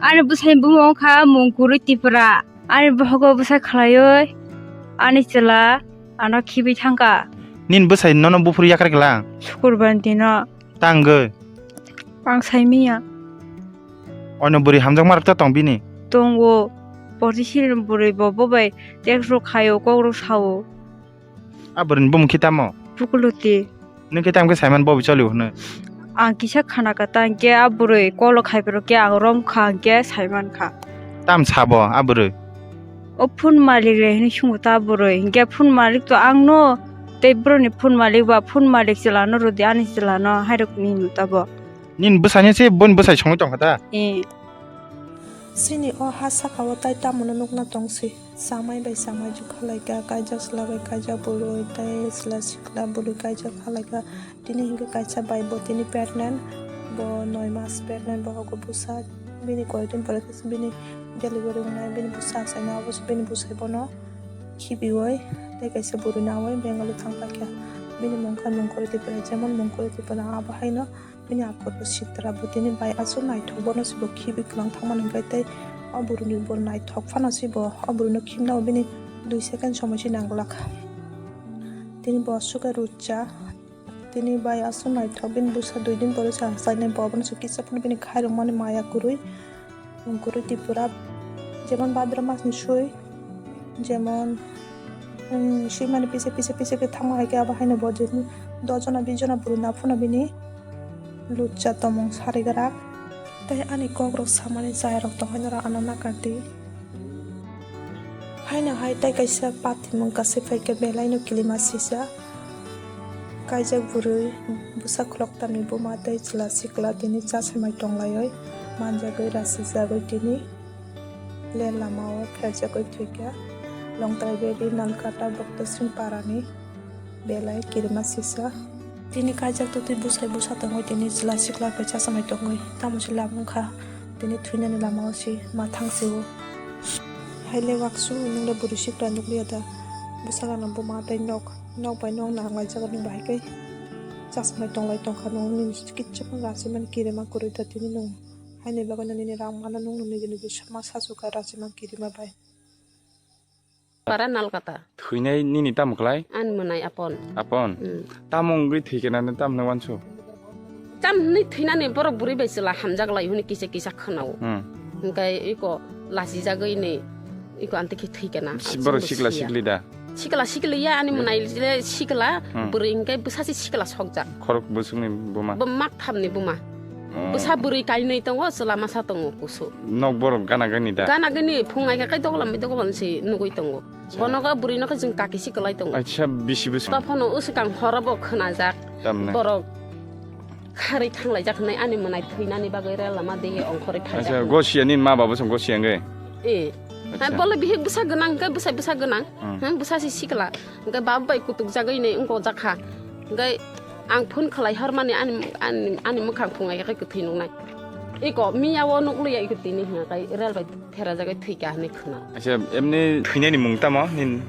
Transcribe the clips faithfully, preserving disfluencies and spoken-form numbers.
Ani bwsai bumung kha Mungkuri Tipra. Ani bohogo bwsa khlaiwi ani chwla ano khibi thangkha. Nini bwsai nono buphuru yakar kla? Sukurbar dino. Tangwi? Ang saimiya. Ono bwrwi hamjakma rok ta tong bini? Tongo. Porti sini bwrwi bo bobai text rok khaio, kok rok sao. A bwrwini bumung khe tamo? Pukuloti. Nwng khe tamo khe saiman bo choli hwnwi? Ang kisa khana kha ta, hwnkhe a bwrwi kolo khai phuru khe ang rom kha, hwnkhe saiman kha. Tam sabo a bwrwi? O phone malik re hwnwi swngo ta bwrwi, hwnkhe phone malik to ang no, tei bwrwini phone malik ba phone malik chwla no rwdi ani chwla no, hai rok ni no ta bo. Nini bwsai ni se boni bwsai songwi tong kha ta? Eh. Chini o ha saka o tai tamo no nukna tong si. Chamai bai chamai jukha lai kha, kaijak chwla bai kaijak bwrwi, tei chwla sikla bwrwi kaijak kha lai kha. Tini hinkhe kaisa bai bo tini pregnant, bo noi mas pregnant, bohogo bwsa bini koi din pore khe bini delivery wngnai, bini bwsa achaina, obo se bini bwsai bono khibiui tei kaisa bwrwi naui Bengali thang paikha. Bini mung kha Mungkuri Tripura, jemon Mungkuri Tripura abo haino. Bini akhor bo sitra, bo tini bai aswk naithok, bono se bo khibi kwlang thangmani hwnkhe tei o bwrwini bo naithok phano se bo o bwrwino khibnao bini dui second somoi se nang glak. Tini bo aswk khe rwchap, tini bai aswk naithok, bini bwsa dui din pore se achainai, bo abono se kisa phano bini khairokmani maya kwrwi. Mungkuri Tripura, jemon Bhadra masni sui, jemon, um, swimani pisa, pisa, pisa khe thangma hai khe abo haino bo je dos jona, bis jona bwrwi na phano bini lucha tomung sari grak. Tei ani kok rok samani chaya rok tong haino rw ano nakardi. Haino hai tei kaisa pathimung kasui phaikhe belai no kilima sisa. Kaijak bwrwi bwsa khuloktamni buma tei chwla sikla tini chasamai tonglaiwi manjagwi rachijagwi tini le lamao pherjagwi thwikha. Longtrai Valley, Nalkata, Bokto Singh Parani belai kirima sisa. Tini kaijak totwi bwsai bwsa tongwi tini chwla sikla bai chasamai tongwi tamo se lama wngkha. Tini thwinani lamao se ma thang se o. Haile waksu nwng le bwrwi sikla nukliya da? Bwsakano buma tei nok, nok bai nok nang laijak nung bai khe chasmai tonglai tongkha, nwng nini kichu phano rachimani kirima kwrwi da tini nwng. Haini bagwi no nini rang mano nwng nini nini ma sasu kha rachimani kirima bai. Para Nalkata. Thwinai nini tamo khlai? Ani mwnai Apon. Apon? Mm. Tamo wngwi thwikhe nani tamo hwnwi uansu? Tam hwnwi thwinani borok bwrwi bai chwla hamjak lai hwnwi kisa kisa khwnao. Hmm. Hwnkhe iko lachijagwi ni iko anti khe thwikhe na. Si-, borok sikla sikli da? Sikla sikli ya, ani mwnai le sikla, hmm, bwrwi hwnkhe bwsa se sikla sokjak. Khorok bwswkni buma? Bo mak thamni buma. Oh. Bwsa bwrwi kainwi tongo, chwla masa tongo kusu. Nok borok gana gani da? Gana gani, phung naikha kai doglam bai doglam se nugwi tongo. Bono khe bwrwi no khe chwng kaki si kwlai tongo. Acha, bisi bwswk. Tophano usukang horo bo khwnajak. Tamni? Borok kharwi thanglaijak hinwi ani mwnai thwinani bagwi rel lama de ongkhorwi phaijak. Acha, gosiya nini ma baba song gosiya nge? Eh. Acha. Hai bole bihik bwsa gwnang khe bwsa bwsa gwnang. Hmm. Hmm, bwsa si sikla. Hwnkhe baba bai kutuk jagwi hinwi wngkojak kha. Hwnkhe ang phone khlai hormani ani, ani, ani mwkhang phungai khe kwthwi nuknai. Iko miya o nukliya iko tini hwnkhe rel bai. Pherajagwi thwikha hinwi khwna. Acha, emni thwinani mung tamo nini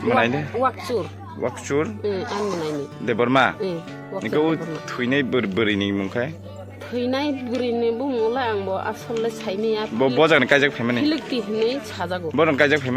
mwnai le? Wak-, Wakchur. Wakchur? Eh, ani mwnaini. Debbarma? Eh, Wakchur Niko Debbarma. Thwinai bwr-, bwrwini mung khai? Thwinai bwrwini bumung le ang bo asol le saimanya. Bo, bo jagani kaijak phaimani? Hilikti hinwi sajago. Bo rang kaijak phaimani?